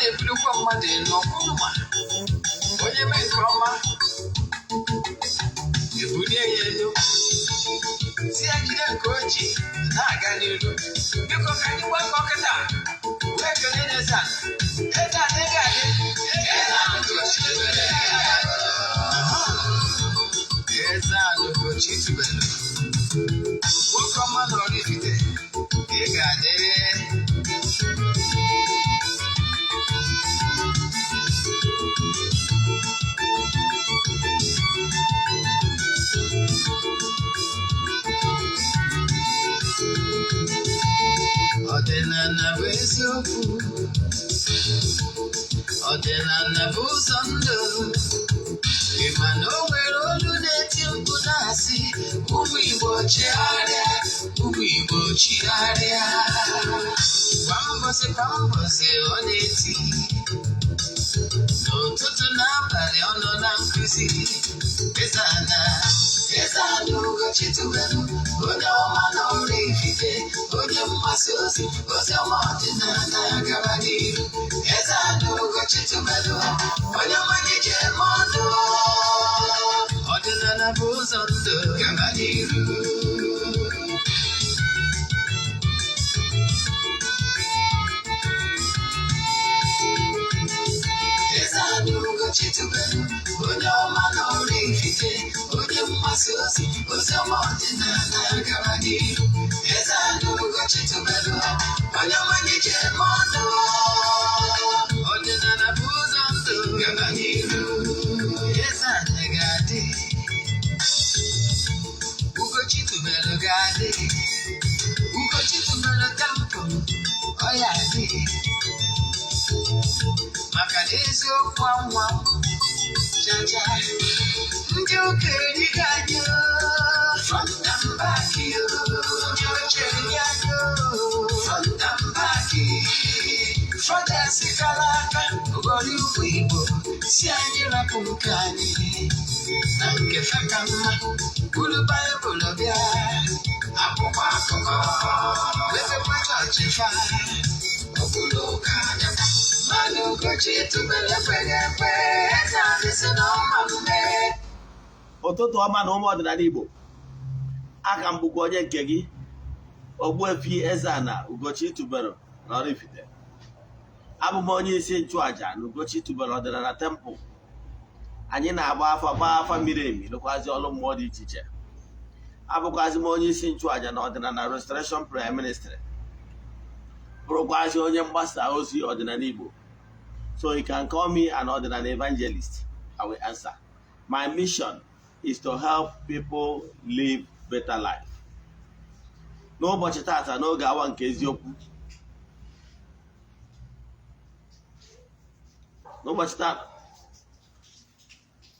Na-ebulukwa mmadụ elu ọkwụma onye mee nke ọma, ebulie ya elu, si ya jide nke o ji na-aga n'iru. Biko, ka anyị gbakọ kịta wee kelee n'eze a. Eze a na-ege adị. Eze a n'Ugochi tubelu, nwoke ọma na Oraifite, ị ga-adị. Ọdịnala bụ eziokwu, ọdịnala bụ ụzọ ndụ. Ị ma na o nwere olu na-eti mkpu na-asị, "Ụmụ Igbo, chigharịa, ụmụ Igbo, chigharịa." Kwa mbọsị kwa mbọsị ọ na-eti, n'ụtụtụ n'abalị ọ nọ na nkụzi. Eze ana, Eze ana Ugochi tubelu, onye ọma na Oraifite, onye mgbasa ozi ozi ọma ọdịnala gaba n'iru. Eze ana Ugochi tubelu, onye ọma ji eme ọnụ. Ọdịnala bụ ụzọ ndụ, gaba n'iru. Eze ana Ugochi tubelu, onye ọma na Oraifite, onye mgbasa ozi ozi ọma ọdịnala gaba n'iru. Eze ana Ugochi tubelu, onye ọma ji eme ọnụ. Ọdịnala bụ ụzọ ndụ, gaba n'iru. Eze ana ga-adị, Ugochi tubelu ga-adị, Ugochi tubelu temple ọ ya adị, maka na eziokwu anwa chacha. Ndị ụka erighị anyị front and back, ndị oche erighị anyị front and back. Fathers kara aka ụgọrọ ugwu Igbo si anyị rapụ nke anyị na nke fe ka mma, buru Baịbụl bịa, akwụkwọ akụkọ, mepekwa chọọchị fa ọbụla ụka anyakwa. Mmadụ Ugochi tubelu ekweghị ekwe, eze anyị si na ọma mme. Ụtụtụ ọma na ụmụ ọdịnala Igbo. Aka m bụkwa onye nke gị, Ogbuefi Eze-Ana Ugochi tubelu na Oraifite. Abụ m onye isi nchụaja na Ugochi tubelu ọdịnala temple. Anyị na-agba afa, gbaa afa miri emi, lụkwazi ọlụ mmụọ dị iche iche. Abụkwazi m onye isi nchụaja na Ọdịnala Restoration Prayer Ministry, bụrụkwazi onye mgbasa ozi ọdịnala Igbo. So you can call me an ọdịnala evangelist, I will answer. My mission is to help people live better life. N'ụbọchị tata, n'oge awa nke eziokwu,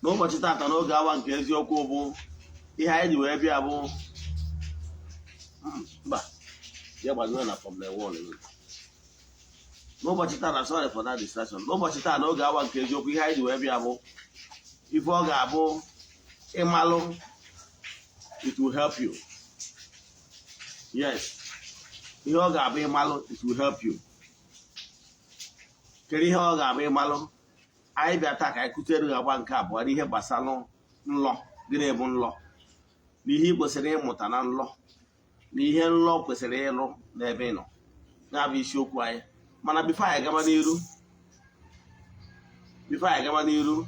n'ụbọchị tata n'oge awa nke eziokwu, bụ ihe anyị ji wee bịa bụ mba ya gbaziri na from the wall. N'ụbọchị taa na, sorry for that distraction, n'ụbọchị taa n'oge awa nke eziokwu, ihe anyị ji wee bịa bụ ife ọ ga-abụ ịmalụ, it will help you. Yes, ihe ọ ga-abụ ịmalụ, it will help you. Kedu ihe ọ ga-abụ ịmalụ? Anyị bịa taa ka anyị kụziere gị agba nke abụọ n'ihe gbasara nlọ. Gịnị bụ nlọ, na ihe ị kwesịrị ịmụta na nlọ, na ihe nlọ kwesịrị ịlụ n'ebe ị nọ? Ya bụ isiokwu anyị. Mana before anyị gaba n'iru,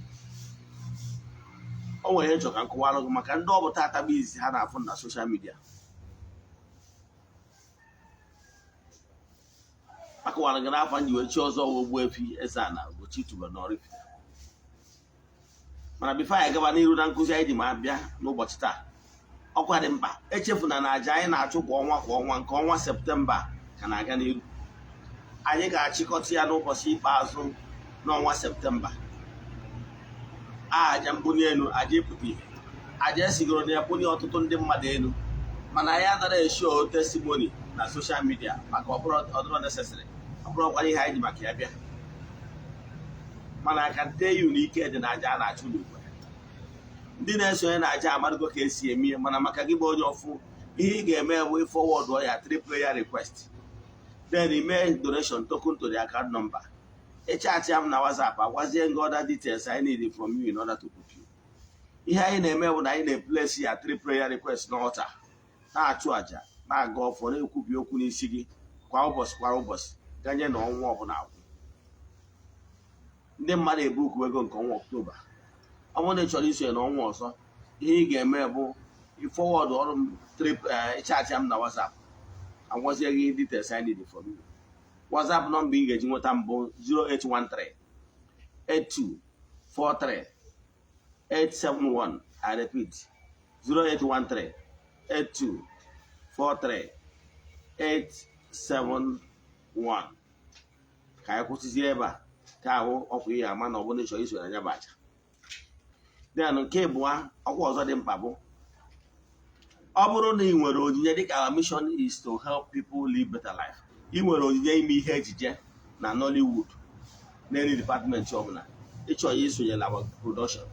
o nwere ihe nchọ ka nkọwara gị maka ndị ọ bụ tata bụ izizi ha na-afụ na social media. Akọwara gị n'afọ nji wee chi ọzọ wee Ogbuefi Eze-Ana Ugochi tubelu na Oraifite. Mana before anyị gaba n'iru na nkụzi anyị ji ma bịa n'ụbọchị taa, ọkwa dị mkpa, echefuna na aja anyị na-achụ kwa ọnwa kwa ọnwa, nke ọnwa Septemba ka na-aga n'iru. Anyị ga-achịkọta ya n'ụbọchị ikpeazụ n'ọnwa Septemba. Aja mbuli elu, aja ịpụta ihe, aja esigoro na ya bunye ọtụtụ ndị mmadụ elu, mana anyị anaghị e-show testimony na social media maka ọdụrọ necessary, ọ bụrụkwa ihe anyị ji maka ya bịa. Mana aka nte yu na ike dị na aja a na-achụ n'ugwe. Ndị na-esonye na aja amarụgo ka esi eme ihe. Mana maka gị bụ onye ọfụ, ihe ị ga-eme bụ forward ya three prayer request, then ime donation token to the account number. Ịchatị m na WhatsApp, agwazie gị other details I need from you in order to book you. Ihe anyị na-eme bụ na anyị na-eplace ya three prayer requests n'altar, na-achụ àjà, na-aga ọfọ, na-ekwubi okwu n'isi gị kwa ụbọchị kwa ụbọchị, ganye na ọnwa ọbụla agwụ. Ndị mmadụ ebuku ego nke ọnwa Ọktoba. Ọ bụrụ na ị chọrọ isonye n'ọnwa ọzọ, ihe ị ga-eme bụ ịforward ọrụ m chat m na WhatsApp, agwazie gị details I need from you. WhatsApp nọmba ị ga-eji nweta m bụ 0813 8243 871. I repeat, 0813 8243 871. Ka anyị kwụsịzie ebe a, ka ahụ ọkwa ihe ama na ọ bụrụ na ị chọrọ isonye na ya bụ aja. Then nke ịbụa, ọkwa ọzọ dị mkpa bụ, ọ bụrụ na ị nwere onyinye, dịka our mission is to help people live better life, ị nwere onyinye ime ihe ejije na Nollywood, n'any department ọbụla, ị chọrọ isonye na our production.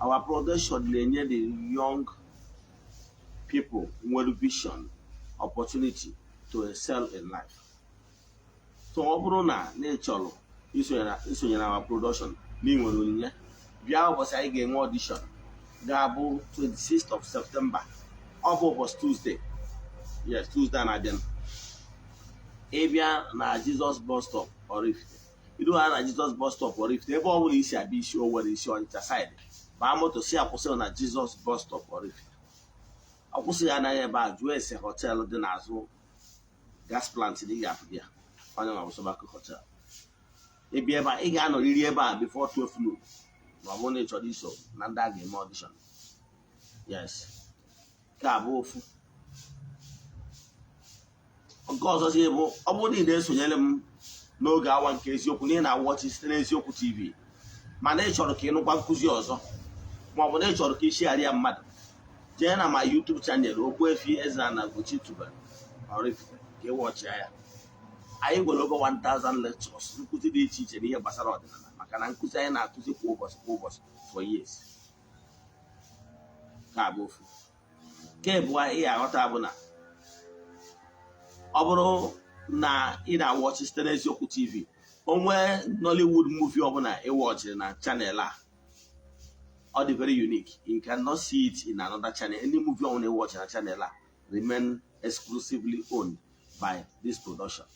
Our production na-enye the young people nwere vision opportunity to excel in life. So ọ bụrụ na ị chọrọ isonye na our production na ị nwere onyinye, bịa ụbọchị anyị ga-enwe audition, ga-abụ 26th of September. Ọ bụ ụbọchị Tuesday. Yes, Tuesday na-abịa. Ịbịa na Jesus Bus Stop, Oraifite. Iru ha na Jesus Bus Stop, Oraifite, ebe ọ bụla isi abịa, isi Owerri, isi Ọnịcha side, baa moto si akwụsị na Jesus Bus Stop, Oraifite. Ọkwụsịghị anaghị ebe a, jụọ ese hotel dị n'azụ gas plant dị, ị ga-afụ ya, onye ma bụ Sobako Hotel. Ịbịa ebe a, ị ga-anọrịrị ebe a before 12 noon, ma ọ bụrụ na ị chọrọ iso na ndị a ga-eme audition. Yes, nke a bụ ofu. Nke ọzọ bụ, ọ bụrụ na ị na-esonyere m n'oge awa nke eziokwu, na ị na-awatch site n'Eziokwu TV, mana ị chọrọ ka ị nụkwa nkụzi ọzọ, ma ọ bụ na ị chọrọ ka ị share mmadụ, jee na ma YouTube channel Ogbuefi Eze-Ana Ugochi tubelu Oraifite ka ị watchịa ya. Anyị nwere over 1000 lectures, nkụzi dị iche iche n'ihe gbasara ọdịnala, maka na nkụzi anyị na-akụzi kwa ụbọchị kwa ụbọchị for years. Ka bụ ofu. Nke abụọ ị ga-aghọta bụ na ọ bụrụ na ị na-awatch site n'Eziokwu TV, onwe Nollywood movie ọbụla ị watchịrị na channel a, ọ dị very unique. You cannot see it in another channel. Any movie ọbụla ị watch na channel a remain exclusively owned by this production.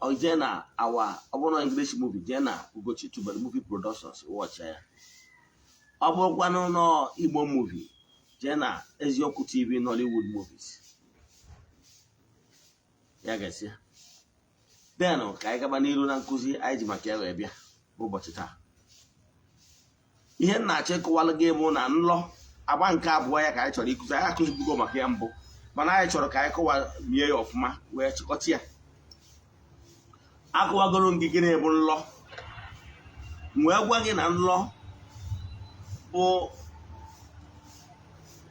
Ọ jee na our, ọ bụrụ na English movie, jee na Ugochi Tubelu Movie Productions, watch ya. Ọ bụrụkwanụ nọ Igbo movie, jee na Eziokwu TV Nollywood movies ya gasịa. Then ka anyị gaba n'iru na nkụzi anyị ji maka ya wee bịa ụbọchị taa. Ihe m na-achọ ịkọwalụ gị bụ na nlọ, agba nke abụọ ya ka anyị chọrọ ịkụzi. Anyị akụzibugo maka ya mbụ, mana anyị chọrọ ka anyị kọwa mie ya ọfụma wee chịkọta ya. Akọwagoro gị gịnị bụ nlọ, wee gwa gị na nlọ bụ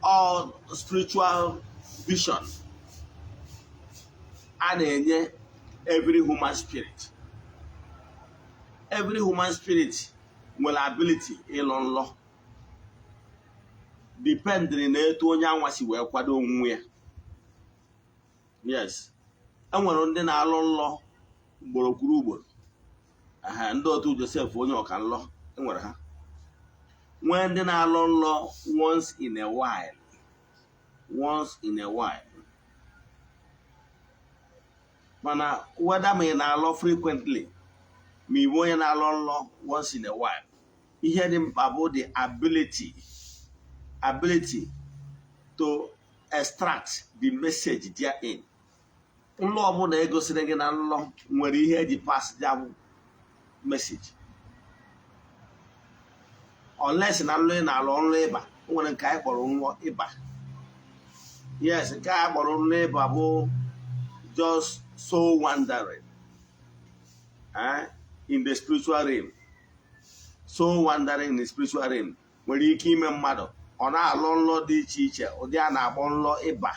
all spiritual vision a na-enye every human spirit. Every human spirit nwere ability ịlọ nlọ, depending na etu onye anwa si wee kwado onwe ya. Yes, enwere ndị na-alụ nlọ ugboro kwuru ugboro. Aha ndị otu Joseph onye ọka nlọ, enwere ha. Nwee ndị na-alụ nlọ once in a while, once in a while. Mana whether ma ị na-alọ frequently, ma ị bụ onye na-alọ nlọ once in a while, ihe dị mkpa bụ the ability to extract the message therein. Nlọ ọbụla egosiri gị na nlọ nwere ihe eji pass ya bụ message, unless na nlọ ị na-alọ nlọ ịba. O nwere nke anyị kpọrọ nlọ ịba. Yes, nke a kpọrọ nlọ ịba bụ just soul wandering in the spiritual realm. Soul wandering in the spiritual realm nwere ike ime mmadụ ọ na-alọ nlọ dị iche iche, ụdị a na-akpọ nlọ ịba.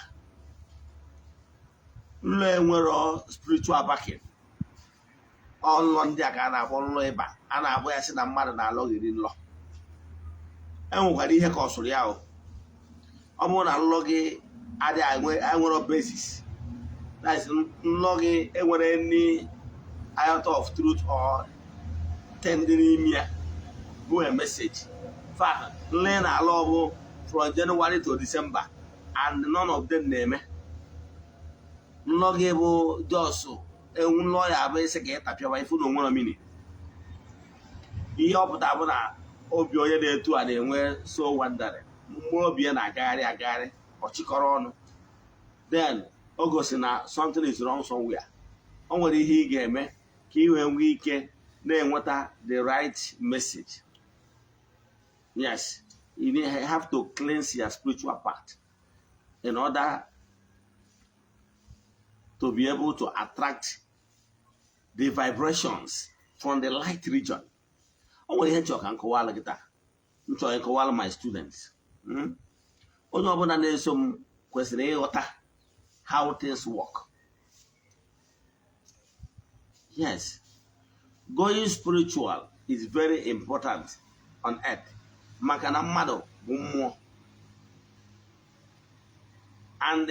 Nlọ enwero spiritual backing, ọ nlọ ndị a ka a na-akpọ nlọ ịba. A na-akpọ ya sị na mmadụ na-alọghịrị nlọ. Enwekwara ihe ka ọ sụrụ ya o. Ọ bụrụ na nlọ gị adịghị enwero basis, that is, nlọ gị enwere any iota of truth or 10 dị n'ime ya bụ a message. In fact, nlọ ị na-alọ bụ from January to December and none of them na-eme. Nlọ gị bụ just ewu nlọ ya abụ isi ka ị tapịawa ifu na onwere mini. Ihe ọ pụtara bụ na obi onye na-etu a na-enwe so wandering, mkpụrụ obi ya na-agagharị agagharị, ọchịkọrọ ọnụ. Then o gosi na something is wrong somewhere. O nwere ihe ị ga-eme ka ị wee nwee ike na-enweta the right message. Yes, you have to cleanse your spiritual part in order to be able to attract the vibrations from the light region. O nwere ihe nchọrọ ka m kọwalụ gị taa, m chọrọ ịkọwalụ my students. Onye ọbụla na-eso m kwesịrị ịghọta how things work. Yes, going spiritual is very important on earth, maka na mmadụ bụ mmụọ, and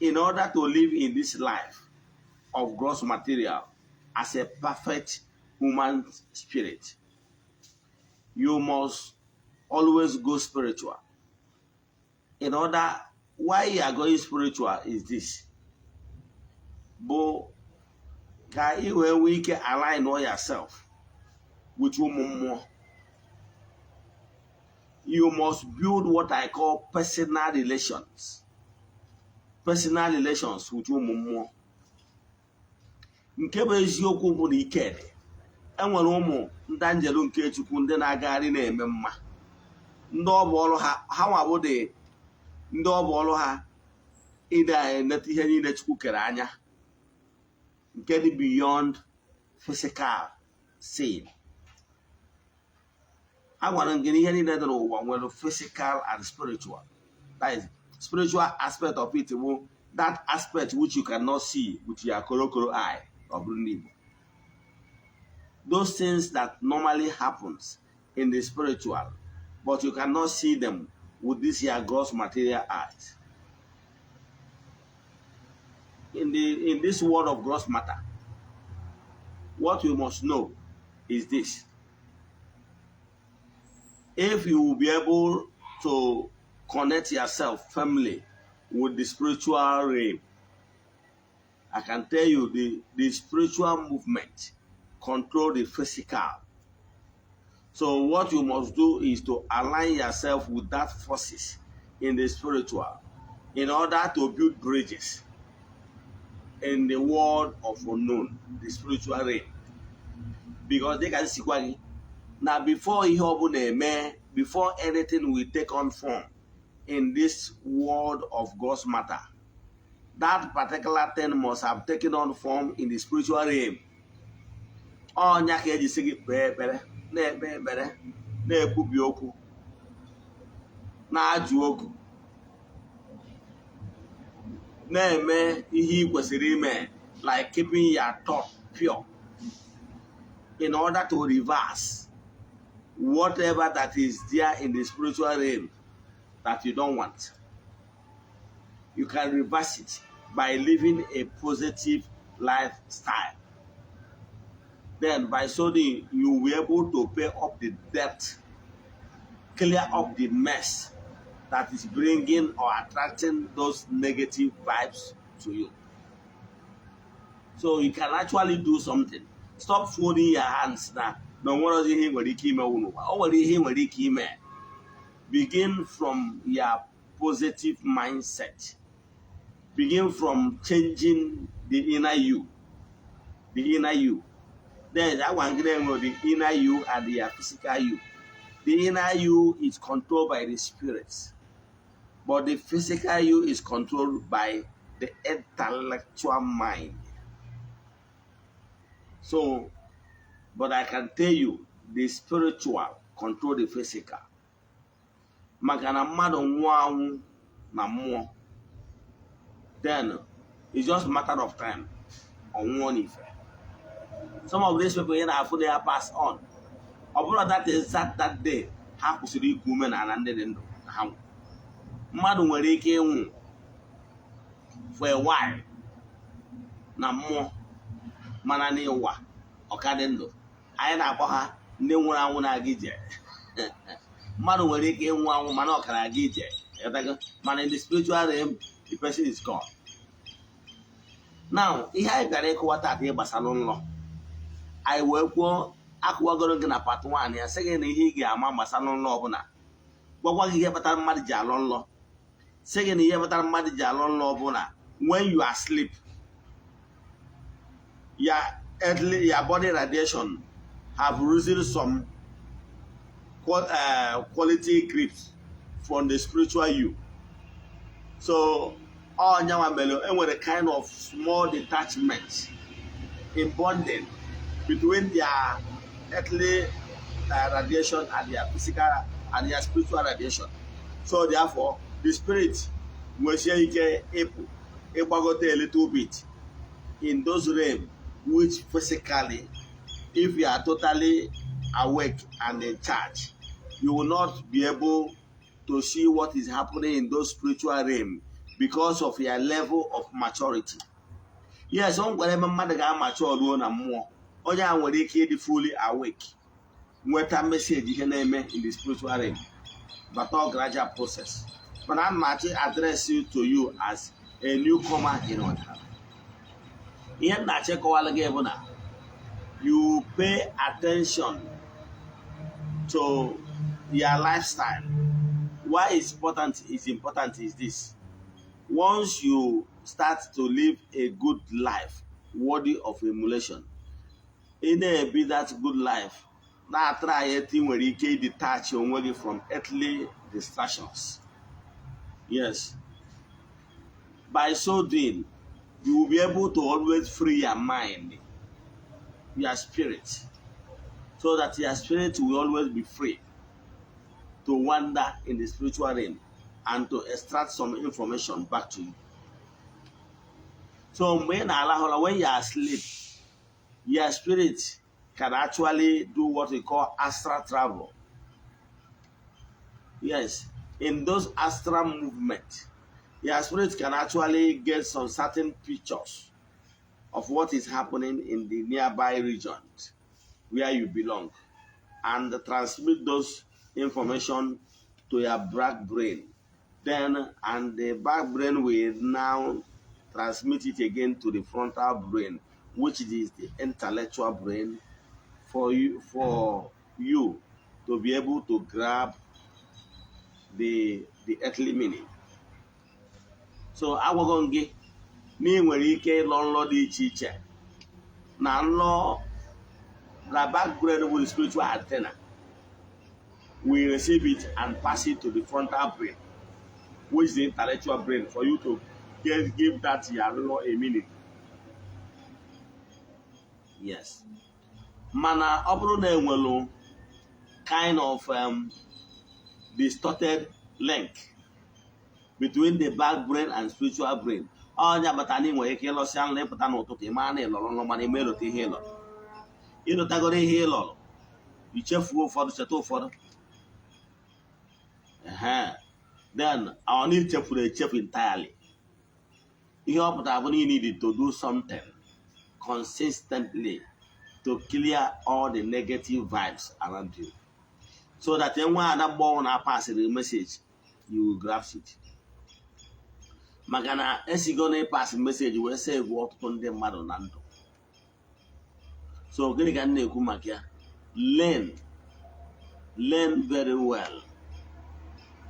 in order to live in this life of gross material as a perfect human spirit, you must always go spiritual. In order, why you are going spiritual is this: bụ ka ị wee nwee ike align yourself with ụmụ mmụọ. You must build what I call personal relations, personal relations with ụmụ mmụọ. Nke bụ eziokwu bụ na ike dị, enwere ụmụ ndị anjelu nke Chukwu, ndị na-agagharị na-eme mma, ndị ọ bụ ọrụ ha, ha nwa bụ dị ndị ọ bụ ọrụ ha ịda eneta ihe niile Chukwu kere anya, nke dị beyond physical seeing. A gwara m gị na ihe niile dị n'ụwa nwere physical and spiritual. That is, spiritual aspect of it bụ that aspect which you cannot see with your korokoro eye. Ọ bụrụ n'Igbo, those things that normally happens in the spiritual, but you cannot see them with this your gross material eyes. In this world of gross matter, what you must know is this: if you will be able to connect yourself firmly with the spiritual realm, I can tell you the spiritual movement control the physical. So what you must do is to align yourself with that forces in the spiritual in order to build bridges in the world of unknown, the spiritual realm. Because they can see now, before ihe ọbụla eme, before anything will take on form in this world of gross matter, that particular thing must have taken on form in the spiritual realm. Ọnya ka eji sị gị kpee ekpere, na-ekpe ekpere, na-ekwubi okwu, na-ajụ okwu, na-eme ihe ị kwesịrị ime, like keeping your thought pure in order to reverse whatever that is there in the spiritual realm that you don't want. You can reverse it by living a positive lifestyle. Then by so doing, you will be able to pay up the debt, clear up the mess that is bringing or attracting those negative vibes to you. So you can actually do something. Stop folding your hands na na o nwere ihe ị nwere ike ime n'ụwa. O nwere ihe ị nwere ike ime. Begin from your positive mindset. Begin from changing the inner you. The inner you. Then that one, the inner you and the physical you. The inner you is controlled by the spirits, but the physical you is controlled by the intellectual mind. So, but I can tell you, the spiritual control the physical. Maka na mmadụ nwụọ anwụ na mmụọ, then it's just matter of time, ọ nwụọ n'ife. Some of these people ị na-afụ na ya pass on, ọ bụrụ that exact that day ha kwụsịrị iku ume na ala ndị dị ndụ ka ha nwụ. Mmadụ nwere ike ịnwụ for a while na mmụọ, mana n'ịwa Ọka dị ndụ. Anyị na-akpọ ha ndị nwụrụ anwụ na-aga ije. Mmadụ nwere ike ịnwụ anwụ, mana ọ kara aga ije. Ịghọtago? Mana in the spiritual realm, the person is gone. Now, ihe anyị bịara ịkụwa taata, ihe gbasara nlọ, anyị wee kwuo, akụwagoro gị na part 1 ya, sị gị na ihe ị ga-ama gbasara nlọ ọbụla, gwagwa gị ihe kpatara mmadụ ji alọ nlọ, sị gị na ihe kpatara mmadụ ji alọ nlọ ọbụla, when you are asleep, your earthly, your body radiation have risen some quality grips from the spiritual you. So onyanwa mere enwere kind of small detachment in bonding between their earthly radiation and their physical and their spiritual radiation. So therefore, the spirit nwesie ike ịpụ, ịgbagote a little bit in those realm which physically, if you are totally awake and in charge, you will not be able to see what is happening in those spiritual realm because of your level of maturity. Yes, o nwere ebe mmadụ ga-amature ruo na mmụọ, onye a nwere ike ịdị fully awake, nweta message ihe na-eme in the spiritual realm, but all gradual process. But I'm actually address you to you as a newcomer in ọdịnala. Ihe m na-achọ ịkọwala gị bụ na you pay attention to your lifestyle. Why it's important is this: once you start to live a good life worthy of emulation, ị na-ebi that good life, na-atry etu ị nwere ike detach onwe gị from earthly distractions. Yes, by so doing, you will be able to always free your mind, your spirit, so that your spirit will always be free to wander in the spiritual realm and to extract some information back to you. So mgbe ị na-alahụ, when you are asleep, your spirit can actually do what we call astral travel. Yes, in those astral movement, your spirit can actually get some certain pictures of what is happening in the nearby regions where you belong and transmit those information to your back brain. Then, and the back brain will now transmit it again to the frontal brain, which is the intellectual brain, for you to be able to grab the earthly meaning. So agwago m gị na ị nwere ike ịlọ nlọ dị iche iche, na nlọ na back brain bụ the spiritual antenna will receive it and pass it to the frontal brain, which is the intellectual brain, for you to give that your nlọ a meaning. Yes, mana ọ bụrụ na enwelu kind of distorted link between the back brain and spiritual brain, onye agbata na ị nwere ike ịlọsịa nlọ, ịpụta n'ụtụtụ, ị mara na ịlọrọ nlọ, mana ime ịlọta ihe ịlọrọ, ịlọtagoro ihe ịlọrọ, ichefuo ụfọdụ, cheta ụfọdụ. Ehe, then ọ na ichefuru echefu entirely. Ihe ọ pụtara bụ na you need to do something consistently to clear all the negative vibes around you, so that enwe ada mgbe na pasịrị message, you will grasp it, maka na esigo na ịpass message wee save ọtụtụ ndị mmadụ na ndụ. So gịnị ka m na-ekwu maka ya? Learn very well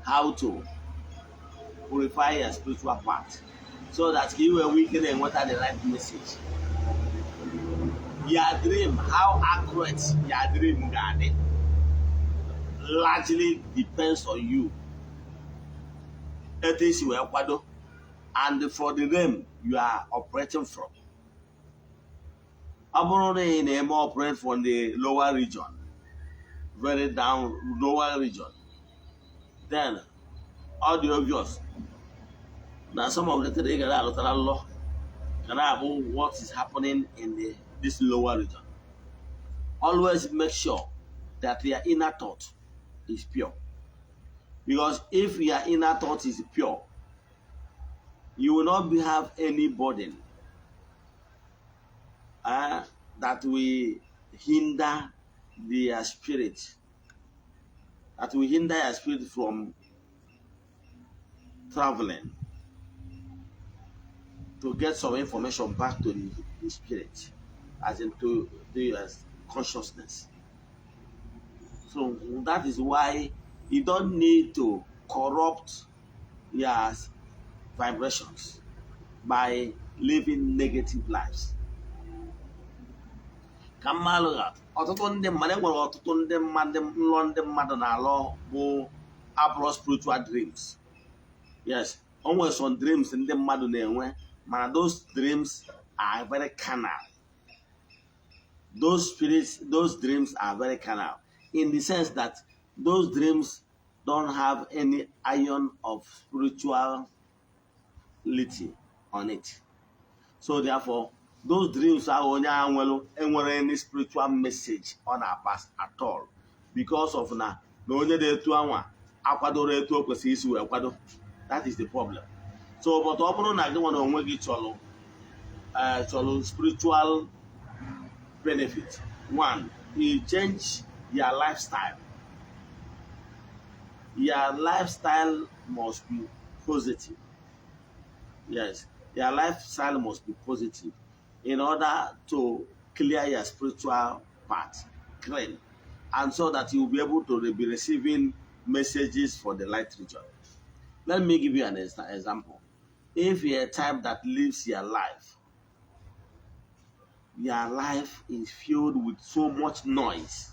how to purify your spiritual part so that ka ị wee nwee ike na-enweta the right message. Your dream, how accurate your dream ga-adị largely depends on you, etu isi wee kwado and for the realm you are operating from. Ọ bụrụ na ị na-eme operate from the lower region, very down lower region, then all the obvious na some of the things ị ga na-alụtara nlọ ga na-abụ what is happening in this lower region. Always make sure that your inner thought is pure, because if your inner thought is pure, you will not have any burden. that will hinder their spirit, that will hinder your spirit from traveling to get some information back to the spirit, as into the consciousness. So that is why you don't need to corrupt your vibrations by living negative lives. Ka mmalụ ga ọtụtụ ndị mmadụ, enwere ọtụtụ ndị mmadụ, nlọ ndị mmadụ na-alọ bụ abụrụ spiritual dreams. Yes, o nwere some dreams ndị mmadụ na-enwe, mana those dreams are very carnal. Those spirits, those dreams are very carnal in the sense that those dreams don't have any iron of spirituality on it. So therefore, those dreams ahụ onye ahụ nwere enwere any spiritual message ọ na-pass at all, because of na onye dị etu anwa akwadoro etu o kwesịrị isi wee kwado. That is the problem. So, but ọ bụrụ na gị nwere onwe gị chọrọ spiritual benefit, one, you change your lifestyle. Your lifestyle must be positive. Yes, your lifestyle must be positive in order to clear your spiritual path clean, and so that you will be able to be receiving messages for the light region. Let me give you an example. If you're a type that lives your life is filled with so much noise,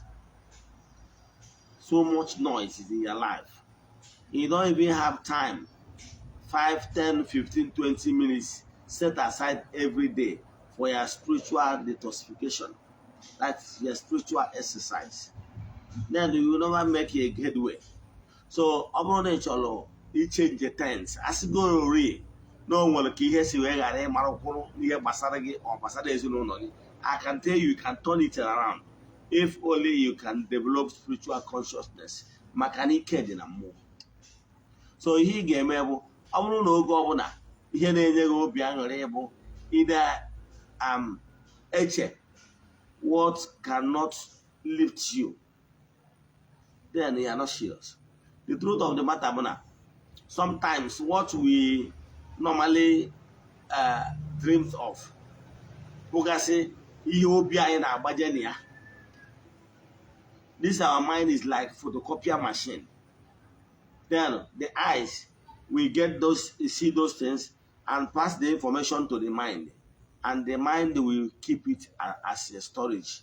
so much noise is in your life. You don't even have time, 5, 10, 15, 20 minutes set aside every day for your spiritual detoxification. That's your spiritual exercise. Then you will never make a headway. So ọ bụrụ na ị chọrọ ichange things, asịgorori na o nwere ka ihe si wee ghara ịmara ụkwụrụ n'ihe gbasara gị ọ gbasara ezinụlọ gị, I can tell you, you can turn it around if only you can develop spiritual consciousness, maka na ike dị na mmụọ. So ihe ị ga-eme bụ, ọ bụrụ na oge ọbụla ihe na-enye gị obi aṅụrị bụ ide eche what cannot lift you, then you are not serious. The truth of the matter bụ na sometimes what we normally dreams of bụgasị ihe obi anyị na-agbaje na ya. This our mind is like photocopier machine. Then the eyes will get those, see those things and pass the information to the mind, and the mind will keep it as a storage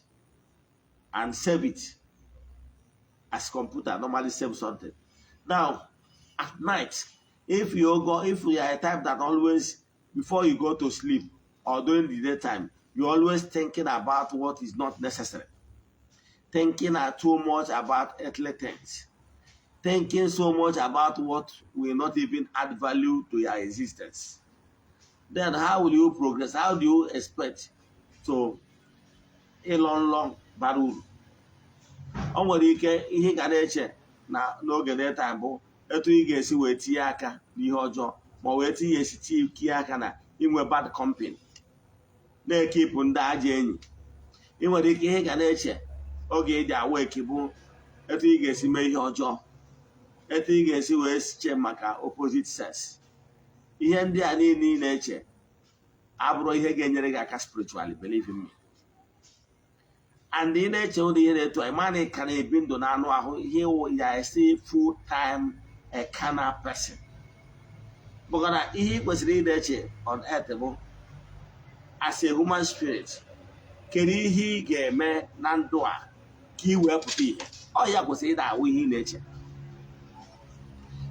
and save it as computer normally save something. Now, at night, if you are a type that always, before you go to sleep or during the daytime, you're always thinking about what is not necessary, thinking too much about earthly things, thinking so much about what will not even add value to your existence, then how will you progress? How do you expect to ịlọ nlọ bara uru? O nwere ike ihe ị ga na-eche na n'oge daytime bụ etu ị ga-esi wee tinye aka n'ihe ọjọọ, ma wee tinye esi tinye aka na inwe bad company, na-ekipụ ndị ajọ enyi. Ị nwere ike ihe ị ga na-eche oge ị dị awake bụ etu ị ga-esi mee ihe ọjọọ, etu ị ga-esi wee chee maka opposite sex. Ihe ndị a niile ị na-eche abụrụ ihe ga-enyere gị aka spiritually, believe in me. And ị na-eche ụdị ihe na-etu a, ma na ị ka na-ebi ndụ n'anụ ahụ, ihe ya esi full time a carnal person, maka na ihe ị kwesịrị ị na-eche on earth bụ, as a human spirit, kedu ihe ị ga-eme na ndụ a ka ị wee pụta ihe? Ọ ya kwesịrị ịda ahụ ihe ị na-eche.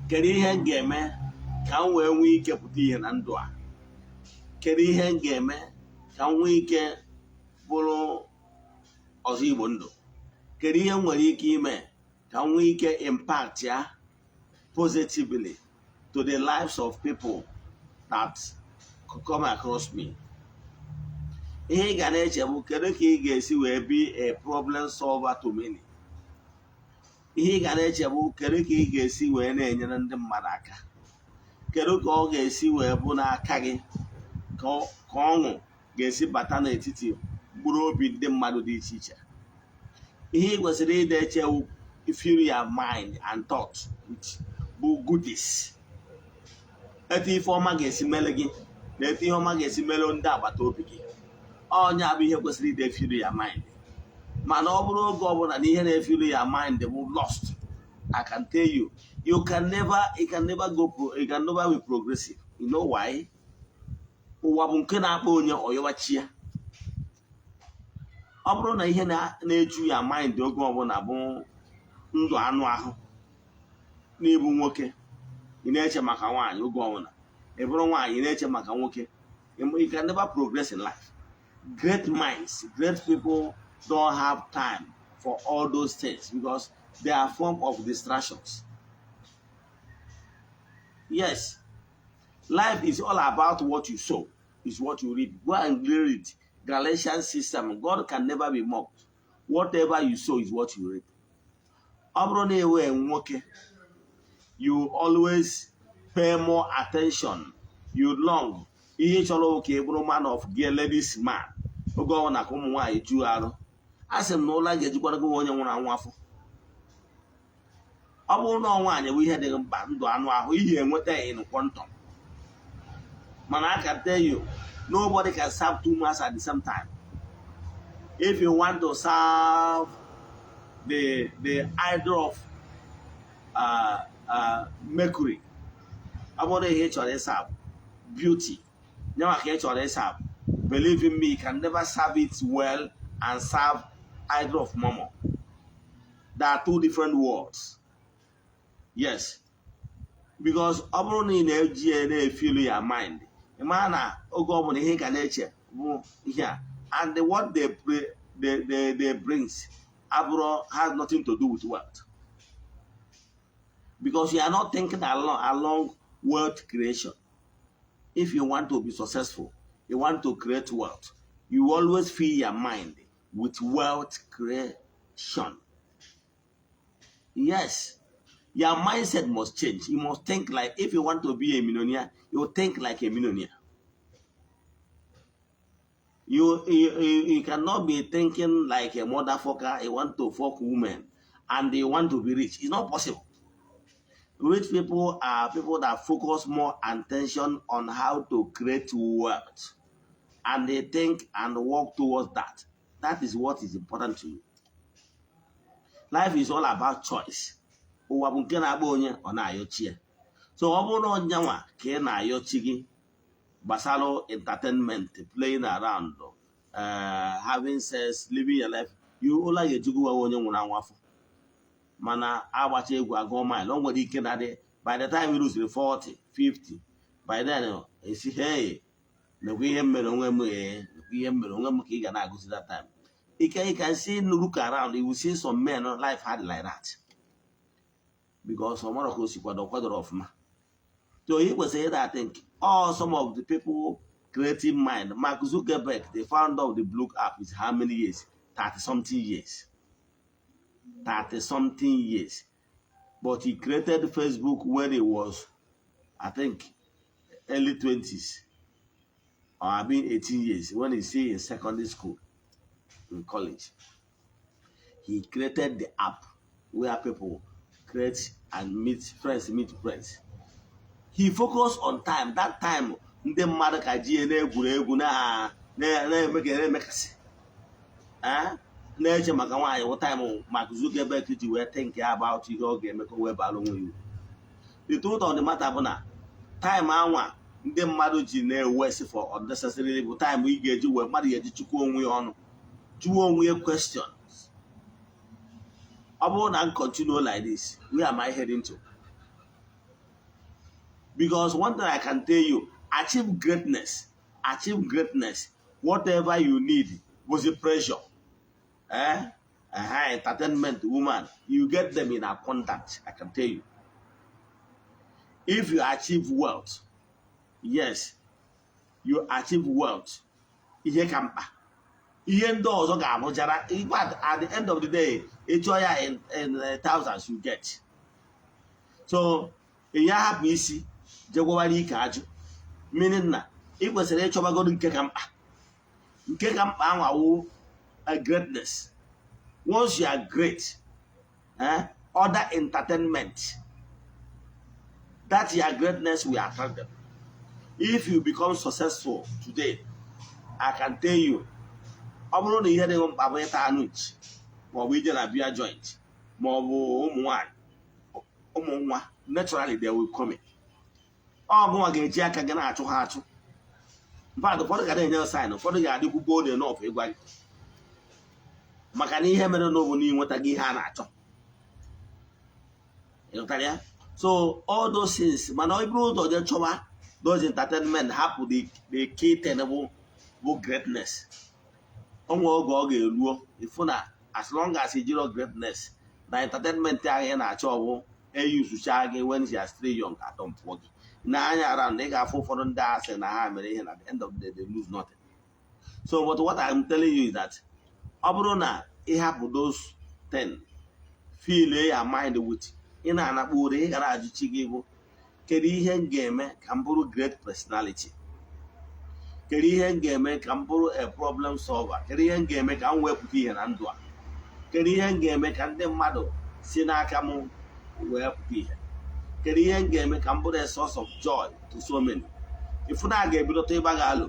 Kedu ihe m ga-eme ka m wee nwee ike pụta ihe na ndụ a? Kedu ihe m ga-eme ka m nwee ike bụrụ ọzọ Igbo ndụ? Kedu ihe m nwere ike ime ka m nwee ike impact ya positively to the lives of people that could come across me? Ihe ị ga na-eche bụ kedu ka ị ga-esi wee be a problem solver to many. Ihe ị ga na-eche bụ kedu ka ị ga-esi wee na-enyere ndị mmadụ aka, kedu ka ọ ga-esi wee bụ n'aka gị ka ọṅụ ga-esi bata n'etiti Mkpụrụ obi ndị mmadụ dị iche iche, ihe ị kwesịrị ịdị eche, fill your mind and thought with bụ goodies, etu ife ọma ga-esi mere gị na etu ihe ọma ga-esi mere ndị agbata obi gị. Ọnya bụ ihe kwesịrị ide fill your mind. Mana ọ bụrụ oge ọbụla na ihe na-efill your mind bụ lust, I can tell you, you can never be progressive. You know why? Ụwa bụ nke na-akpọ onye ọyọwachi ya. Ọ bụrụ na ihe na-eju ya mind oge ọbụla bụ ndụ anụ ahụ, n'ịbụ nwoke, ị na-eche maka nwaanyị oge ọbụla, ị bụrụ nwaanyị, ị na-eche maka nwoke, you can never progress in life. Great minds, great people don't have time for all those things because they are form of distractions. Yes, life is all about what you sow is what you reap. Go and read it. Galatians system. God can never be mocked. Whatever you sow is what you reap. Ọ bụrụ na ewe nwoke, you always pay more attention. You long ihe chọrọ ka ị bụrụ man of gear, ladies man. Oge ọ na ka ụmụ nwaanyị juo arụ, a sị m na ụlọ ga-ejikwara gị onye nwụrụ anwụ afọ. Ọ bụrụ na nwaanyị bụ ihe dị mkpa, ndụ anụ ahụ ihe enweta in quantum. Mana I can tell you, nobody can serve two masters at the same time. If you want to serve the idol of Mercury, ọ bụrụ ihe ị chọrọ ịserve beauty nyanwa ka ị chọrọ ịserve, believe in me, you can never serve it well and serve idol of Mammon. There are two different worlds. Yes, because ọ bụrụ na ị na-eji ya na-efill your mind, ị mara na oge ọ bụla ihe ị ga na-eche bụ ihe a, and what they brings abụrụ has nothing to do with wealth, because you are not thinking along wealth creation. If you want to be successful, you want to create wealth, you always fill your mind with wealth creation. Yes, your mindset must change. You must think like, if you want to be a millionaire, you think like a millionaire. You cannot be thinking like a motherfucker. You want to fuck women and they want to be rich. It's not possible. Rich people are people that focus more attention on how to create wealth, and they think and work towards that. That is what is important to you. Life is all about choice. Ụwa bụ nke na-agba onye ọ na-ayọchi ya. So ọ bụrụ na ọnyanwa ka ị na-ayọchi gị gbasara entertainment, playing around, having sex, living your life, you ụlọ ga-ejugwu onye nwụrụ anwụ afọ. Mana agbacha egwu agụọ mile, o nwere ike na dị by the time you ruziri 40, 50, by then esi, "Hey, nekwa ihe m mere onwe m, ee, nekwa ihe m mere onwe m," ka ị ga na-agụzi that time. You can see, look around, you will see some men life hard like that because ọ mara ka o si kwado kwadoro ọfụma. So ị kwesịrị ịda think all some of the people creating mind. Mark Zuckerberg, the founder of the Blue app, is how many years? 30 something years, 30 something years, but he created Facebook when he was, I think, early 20s or I mean 18 years, when he's still in secondary school, in college. He created the app where people create and meet friends, meet friends. He focused on time. That time ndị mmadụ ka ji na-egwuregwu, na-eme ka na-emekasị, na-eche maka nwaanyị wụ time Mark Zuckerberg ji wee think about ihe ọ ga-eme ka o wee bara onwe ya uru. The truth of the matter bụ na time anwa ndị mmadụ ji na-ewaste for unnecessary bụ time ị ga-eji wee mmadụ ga-eji chukwu onwe ya ọnụ, jụọ onwe ya questions. Ọ bụrụ na m continue like this, where am I heading to? Because one thing I can tell you, achieve greatness, achieve greatness, whatever you need was a pressure, eh, entertainment, woman, you get them in abundance. I can tell you, if you achieve wealth, yes, you achieve wealth, ihe ka mkpa, ihe ndị ọzọ ga-abụjara. In fact, at the end of the day, ịchọ ya in thousands, you get. So ị ya hapụ isi jegwawara ike ajụ, meaning na ị kwesịrị ịchọbagodo nke ka mkpa. Nke ka mkpa anwawo a greatness. Once you are great, other entertainment, that your greatness will attract them. If you become successful today, I can tell you, ọ bụrụ na ihe dị mkpa bụ ịta anụ nchi, maọbụ ije na beer joint, maọbụ ụmụ nwanyị, ụmụ nwa, naturally they will come in. Ọ gụnwa ga-eji aka gị na-achụ ha achụ. Mmadụ ụfọdụ ga na-enye sign, ụfọdụ ga-adịkwu bold enough ịgwa gị, maka na ihe mere n'obu na ịnweta gị ihe a na-achọ. Ịghọtara ya? So all those things, mana ọ bụrụ ụzọ jee chọwa those entertainment, hapụ the key thing bụ greatness. Onwe oge ọ ga-eruo, ịfụ na as long as i jiro greatness na entertainment ahụ ị na-achọ, ọbụ eyuzucha gị when you are still young, atọ mpụọ gị n'anya around. Ị ga-afụ ụfọdụ ndị asị na ha mere ihe, na the end of the day they lose nothing. So, but what I'm telling you is that ọ bụrụ na ị hapụ those 10, fill your mind with, ị na-anakpu ụra, ị gara ajụ chi gị bụ, kedu ihe m ga-eme ka m bụrụ great personality? Kedu ihe m ga-eme ka m bụrụ a problem solver? Kedu ihe m ga-eme ka m wepụta ihe na ndụ a? Kedu ihe m ga-eme ka ndị mmadụ si n'aka m wee pụta ihe? Kedu ihe m ga-eme ka m bụrụ a source of joy to so many? Ifu na a ga-ebidote ịgba gị alụ,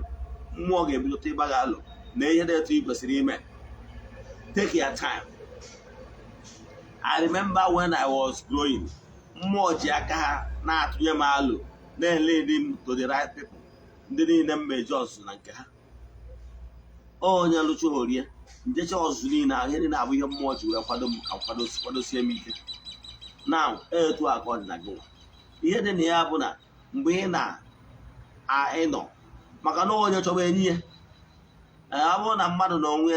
mmụọ ga-ebidote ịgba gị alụ na ihe dị etu ị kwesịrị ime. Take your time. I remember when I was growing, mmụọ ji aka ha na-atụnye m alụ, na-elead m to the right people, ndị niile m meje ọzụzụ na nke ha. Onye lụcha orie njecha ọzụzụ niile ahụ, ihe niile abụ ihe mmụọ ji wee kwado m ka m kwadosie m ike. Now, etu a ka ọ dị na gị nwa. Ihe dị na ya bụ na mgbe ị na-ịnọ, maka na onye chọba enyi ya, ọ bụrụ na mmadụ na onwe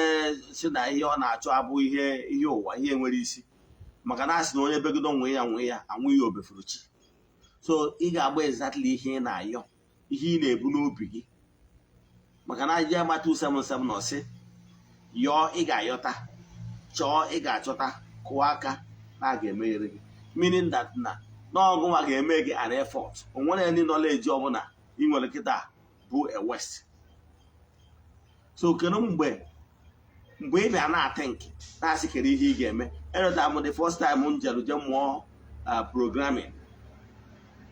si na ihe ọ na-achọ abụ ihe ụwa, ihe nwere isi, maka na asị na onye begodo nwe ya nwe ya anwụ ya obefuru chi. So ị ga-agba exactly ihe ị na-ayọ, ihe ị na-ebu n'obi gị, maka na aja 277 na ọsị yọọ, ị ga-ayọta, chọọ, ị ga-achọta, kụọ aka na a ga-emeghere gị, meaning that na n'ọgụnwa ga-eme gị an effort. O nwere any knowledge ọbụla ị nwere kịta bụ a waste. So kedu mgbe ị bịa na-athink, na-asị kedu ihe ị ga-eme? Eleta m the first time m jere je mụọ programming.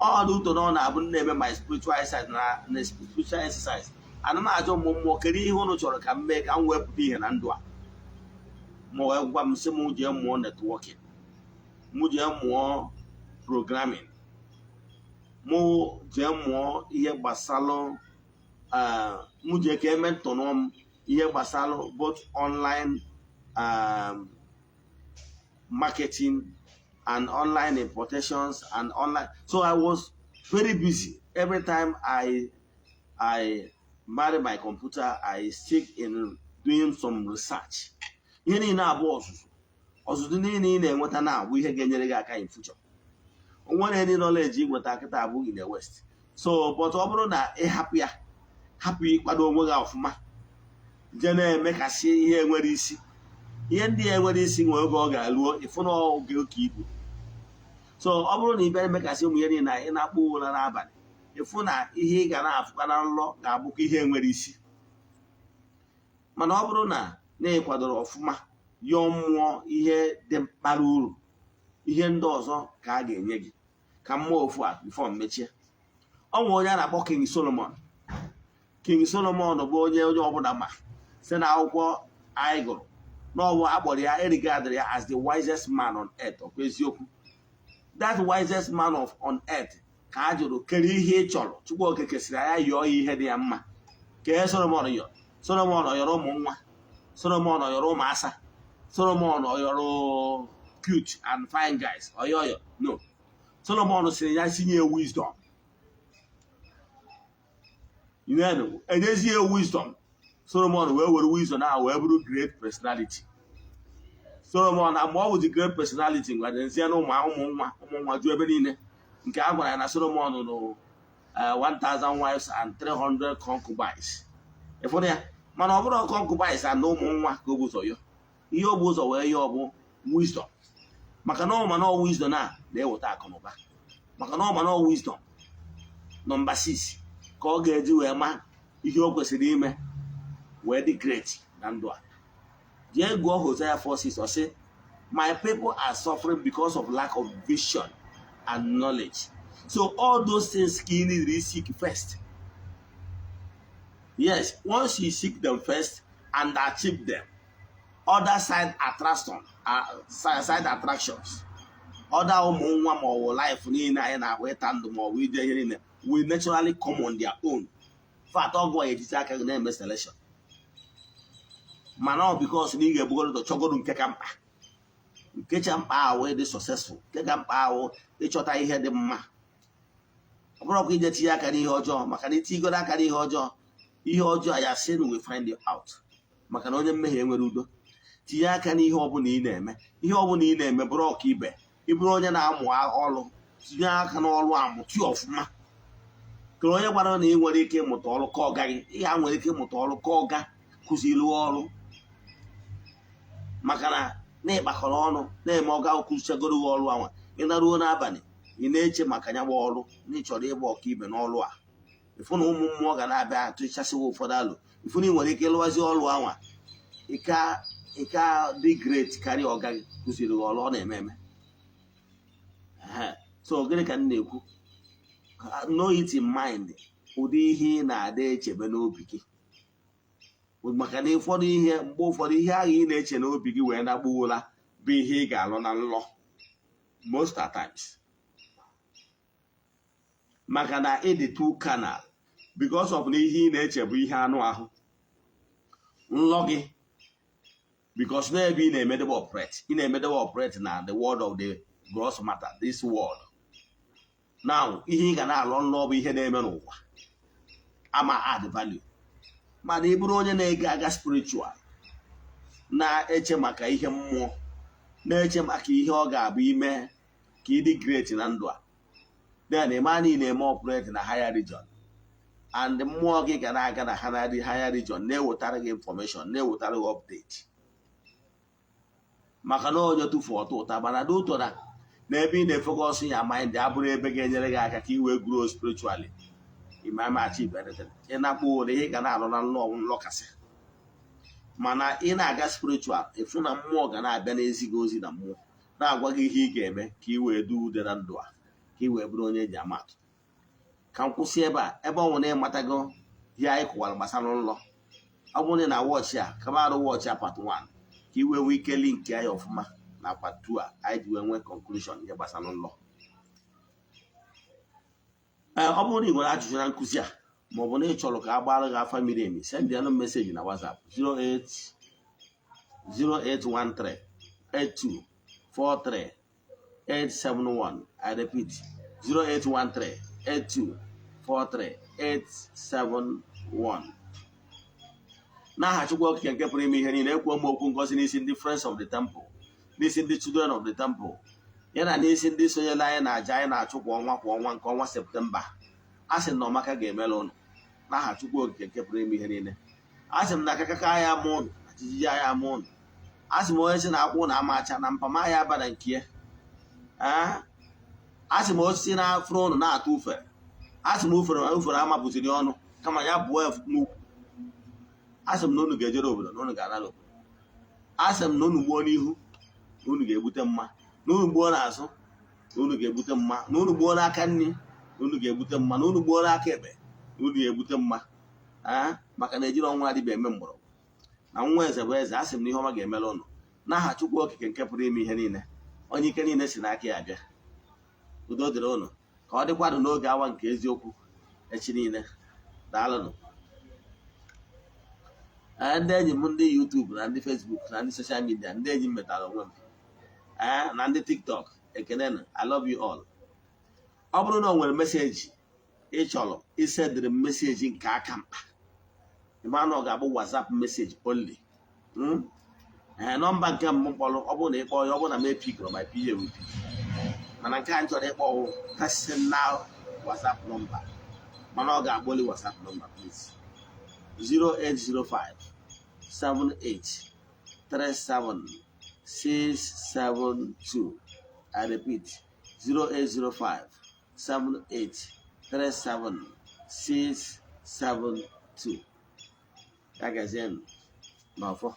Ọ dị ụtọ na ọ na-abụ m na-eme my spiritual exercise na spiritual exercise, ana m ajụ ụmụ mmụọ, kedu ihe unu chọrọ ka m mee ka m wepụta ihe na ndụ a? Ma wee gwa m sị m jee mụọ networking, mụ jee mụọ programming, mụ jee mụọ ihe gbasalụ, mụ jee ka eme ntụnụ m ihe gbasalụ both online marketing and online importations and online. So I was very busy. Every time I marry my computer, I stick in doing some research. Ihe niile abụọ ọzụzụ, ọzụzụ niile ị na-enweta na abụ ihe ga-enyere gị aka in future. O nwere any knowledge ị nweta kịta abụghị na waste. So, but ọ bụrụ na ị hapụ ya, hapụ ịkwado onwe gị ọfụma, jee na-emekasị ihe nwere isi, ihe ndị a enwere isi nwere oge ọ ga-alụọ, ịfụ na oge oke ibu. So ọ bụrụ na ị bịa emekasị ụmụ ihe niile ị na-akpọ ụra n'abalị, ịfụ na ihe ị ga na-afụkwa na nlọ ga-abụkwa ihe nwere isi. Mana ọ bụrụ na na ị kwadoro ọfụma, yọọ mmụọ ihe dị mkpara uru, ihe ndị ọzọ ka a ga-enye gị. Ka mmụọ ofu a before mmechie. Ọ nwere onye a na-akpọ King Solomon. King Solomon bụ onye ọbụla ma site na akwụkwọ anyị gụrụ n'ọbụ akpọrọ ya, eregardịrị ya as the wisest man on earth. Ọkwa eziokwu? That wisest man of on earth ka a jụrụ, kere ihe ị chọrọ? Chukwu Okeke sịrị ya yọọ ya ihe dị ya mma. Kee Solomon yọrọ? Solomon ọ yọrọ ụmụ nwa? Solomon ọ yọrọ ụmụ asa? Solomon ọ yọrọ cute and fine guys? Ọyọyọ no. Solomon sịrị ya sinye wisdom. Enyezie wisdom, Solomon wee were wisdom ahụ wee bụrụ great personality. Solomon na mgbe ọ bụzi great personality, ngwadezie na ụmụ nwa, ụmụ nwa ju ebe niile, nke a gwara ya na Solomon nụ 1000 wives and 300 concubines. Ịfụrụ ya? Mana ọ bụrụ concubines and ụmụ nwa ka o bụ ụzọ yọ, ihe o bụ ụzọ wee yọọ bụ wisdom, maka na ọ ma na ọ wisdom a na-eweta akụnụba, maka na ọ ma na ọ wisdom nọmba 6 ka ọ ga-eji wee ma ihe o kwesịrị ime. Wee dị great na ndụ a. Jee gụọ Hosea 4:6. Ọ sị, "My people are suffering because of lack of vision and knowledge." So all those things ka ị need to seek first. Yes, once you seek them first and achieve them, other side attraction, side attractions, other ụmụ nwa ma ọ bụ life niile anyị na-ahụ, ịta ndụ ma ọ bụ ije ihe niile, will naturally come on their own. Fat ọgwụ a ejizi aka gị na-eme selection, mana ọ because na ị ga-ebugoro ụzọ chọgoro nke ka mkpa. Nke cha mkpa ahụ ịdị successful, nke ka mkpa ahụ ịchọta ihe dị mma. Ọ bụrụkwa ije tinye aka n'ihe ọjọọ, maka na itigoro aka n'ihe ọjọọ, ihe ọjọọ ya sin will find you out, maka na onye mmehie nwere udo. Tinye aka n'ihe ọbụla ị na-eme, ihe ọbụla ị na-eme, bụrụ ọka ibe. Ị bụrụ onye na-amụ ọrụ, tinye aka n'ọrụ amụtụ ọfụma. Kere onye gwara na ị nwere ike ịmụta ọrụ ka ọ gaghị ihe a nwere ike ịmụta ọrụ ka ọ ga kụziri ọrụ, maka na na ịkpakọrọ ọnụ na-eme ọga kụzichagoro gị ọrụ anwa. Ị naruo n'abalị, ị na-eche maka ya bụ ọrụ na ị chọrọ ịgba ọkaibe n'ọrụ a. Ịfụ na ụmụ mmụọ ga na-abịa atụchasịwa ụfọdụ alụ. Ịfụ na ị nwere ike ịlụwazi ọrụ anwa, ịka dị great karịa ọga gị kụziri gị ọrụ. Ọ na-eme eme. So gịnị ka m na-ekwu? Know it in mind, ụdị ihe ị na-ada echebe n'obi gị, maka na ụfọdụ ihe, mgbe ụfọdụ, ihe ahụ ị na-eche n'obi gị wee na-agbu ụra bụ ihe ị ga-alụ na nlọ most at times, maka na ịdị too carnal, because of na ihe ị na-eche bụ ihe anụ ahụ nlọ gị, because n'ebe ị na-emedebe operate, ị na-emedebe operate na the world of the gross matter, this world. Now, ihe ị ga na-alọ nlọ bụ ihe na-eme n'ụwa ama add value. Mana ị bụrụ onye na-ege aga spiritual, na-eche maka ihe mmụọ, na-eche maka ihe ọ ga-abụ ime ka ị dị great na ndụ a, then ịma na ị na-eme operate na higher region, and mmụọ gị ga na-aga na higher region, na-ewetara gị information, na-ewetara gị update, maka na onye tụfu ọtọ ụta. Mana dị ụtọ na n'ebe ị na-e focus ya mind abụrụ ebe ga-enyere gị aka ka ị wee grow spiritually, ịma achieve anything. Ị na-akpọ ụra, ihe ga na-alụ na nlọ nlọkasị. Mana ị na-aga spiritual, ịfụ na mmụọ ga na-abịa n'ezi gị ozi na mmụọ, na-agwa gị ihe ị ga-eme ka ị wee du ude na ndụ a, ka ị wee bụrụ onye eji ama atụ. Ka m kwụsị ebe a. Ebe ọ nwere na ịmatago ihe anyị kụwara gbasara nlọ, ọ bụrụ na ị na watch a, kaba arụ watch a part 1 ka ị wee nwee ike link ya ọfụma na part 2 a anyị ji wee nwee conclusion ihe gbasara nlọ. Ee, ọ bụrụ na ị nwere ajụjụ na nkụzi a, ma ọ bụ na ị chọrọ ka a gbara gị afa miri emi, send yanụ message na WhatsApp 08 0813 82 43 871. I repeat, 0813 82 43 871. N'aha Chukwu Okike nke pụrụ ime ihe niile, ekwuo m okwu ngozi n'isi ndị Friends of the Temple, n'isi ndị Children of the Temple, ya na n'isi ndị sonyere anyị na aja anyị na-achụ kwa ọnwa kwa ọnwa nke ọnwa Septemba. A sị na ọmaka ga-emere ụnụ. N'aha Chukwu Okike nke pụrụ ime ihe niile, a sị m na akakaka anyị ama ụnụ, na jijiji anyị ama ụnụ. A sị m onye sị na akwụ na ama acha na mpama ya aba na nke ya. Ee, a sị m osisi na-afụrụ ụnụ na-atụ ufere, a sị m ufere ufere amapụziri ọnụ, kama ya bụọ ya n'ukwu. A sị m na unu ga-ejere obodo, na unu ga-anara obodo. A sị m na unu gbuo n'ihu, na unu ga-egbute mma, na unu gbuo n'azụ, na unu ga-egbute mma, na unu gbuo n'aka nri, na unu ga-egbute mma, na unu gbuo n'aka ekpe, na unu ga-egbute mma. Ee, maka na ejiri ọnwa adịbịa eme mgbọrọgwụ na nwa eze bụ eze. A sị m na ihe ọma ga-emere ụnụ n'aha Chukwu Okike nke pụrụ ime ihe niile, onye ike niile si n'aka ya bịa. Udo dịrị ụnụ. Ka ọ dịkwadụ n'oge awa nke eziokwu echi niile. Daalụnụ. Ee, ndị enyi m, ndị YouTube na ndị Facebook na ndị social media, ndị enyi m metara onwe m, ee, na ndị TikTok, ekene. I love you all. Ọ bụrụ na o nwere message ị chọrọ isendịrị m, message nke aka mkpa, ịma na ọ ga-abụ WhatsApp message only. Ee, nọmba nke mbụ mkpọrọ, ọ bụrụ na ị kpọọ ya, ọ bụrụ na m epikọrọ, my PA will pick. Mana nke a m chọrọ ịkpọ personal WhatsApp number, mana ọ ga-agboli WhatsApp number, please: 0805 78 37 672. I repeat, 0805 78 37 672. Ya gazienụ n'ọfọ.